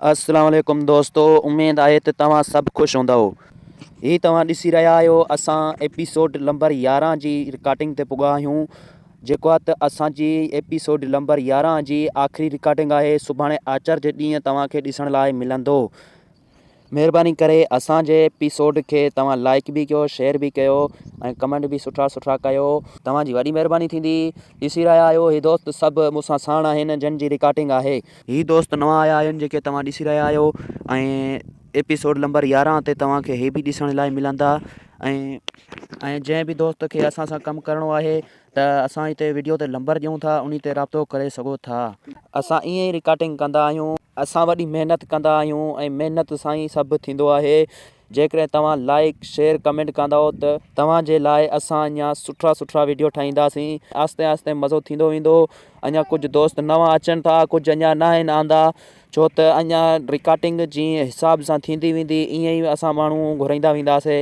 السلام عليڪم دوستو اميد آهي ته توهان سڀ خوش هوندؤ هي توهان ڏسي رهيا آهيو اسان ايپيسوڊ نمبر 11 جي رڪارڊنگ تي پڳا آهيون جيڪو آهي ته اسان جي ايپيسوڊ نمبر 11 جي آخري رڪارڊنگ آهي سڀاڻي آچر جي ڏينهن توهان کي ڏسڻ لاء ملندو مهرباني ڪري اسان جي ايپيسوڊ کي توهان لائڪ به ڪيو شيئر به ڪيو ۽ ڪمينٽ به سٺا سٺا ڪيو توهان جي وڏي مهرباني ٿيندي ڏسي رهيا آهيو هي دوست سڀ مون سان ساڻ آهن جن جي رڪارڊنگ آهي هي دوست نوان آيا آهن جيڪي توهان ڏسي رهيا آهيو ۽ ايپيسوڊ نمبر 11 تي توهان کي هي به ڏسڻ لاء ملندا ۽ ۽ جنهن به دوست کي اسان سان ڪم ڪرڻو آهي ته اسان هتي وڊيو تي نمبر ڏيون ٿا انهي تي رابطو ڪري سگهو ٿا. اسان ائين ئي رڪارڊنگ ڪندا آهيون. اسان وڏي محنت ڪندا آهيون ۽ محنت سان ئي سڀ ٿيندو آهي جيڪڏهن توهان لائڪ شيئر ڪمينٽ ڪندؤ ته توهان جي لاء اسان اڃا سٺا سٺا وڊيو ٺاهينداسين آهستي آهستي مزو ٿيندو ويندو اڃا ڪجهه دوست نوان اچن ٿا ڪجهه اڃا ناهن آندا ڇو ته اڃا رڪارڊنگ جيئن حساب سان ٿيندي ويندي ائين ئي اسان ماڻهو گهرائيندا وينداسي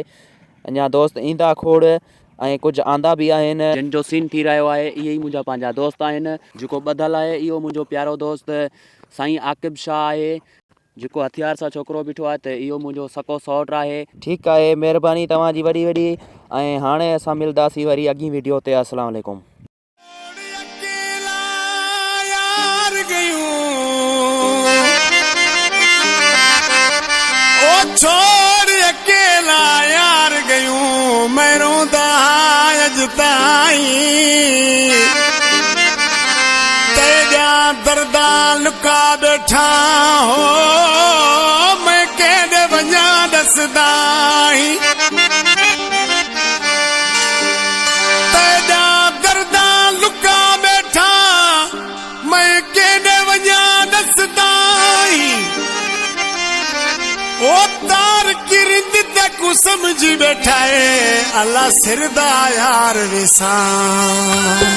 اڃا دوست ايندا کوڙ ۽ ڪجهه آندا به آهن. جن جو سين ٿي رهيو آهي اهي ئي منهنجا پنهنجا دوست آهن. جيڪو ٻڌل آهي اهو منهنجو پيارو دوست سائين عاقب شاهه آهي. جيڪو هٿيار سان ڇوڪرو بيٺو آهي ته اهو منهنجو سڪو سئوٽ آهي. ٺيڪ آهي مهرباني توهان جي وڏي وڏي ۽ هاڻي اسان ملداسين وري اڳين وڊيو تي السلام عليڪم. ڇوڙ اڪيلا يار گيون مين روندا اڄ تائين تيڏا دردا لڪا بيٺا هو مين ڪيڏي وڃان ڏسدائين تيڏا دردا لڪا بيٺا مين ڪيڏي وڃان ڏسدائين او تار ڪرند تيکون سمجهي بيٺا اي الا سر دا يار وسان.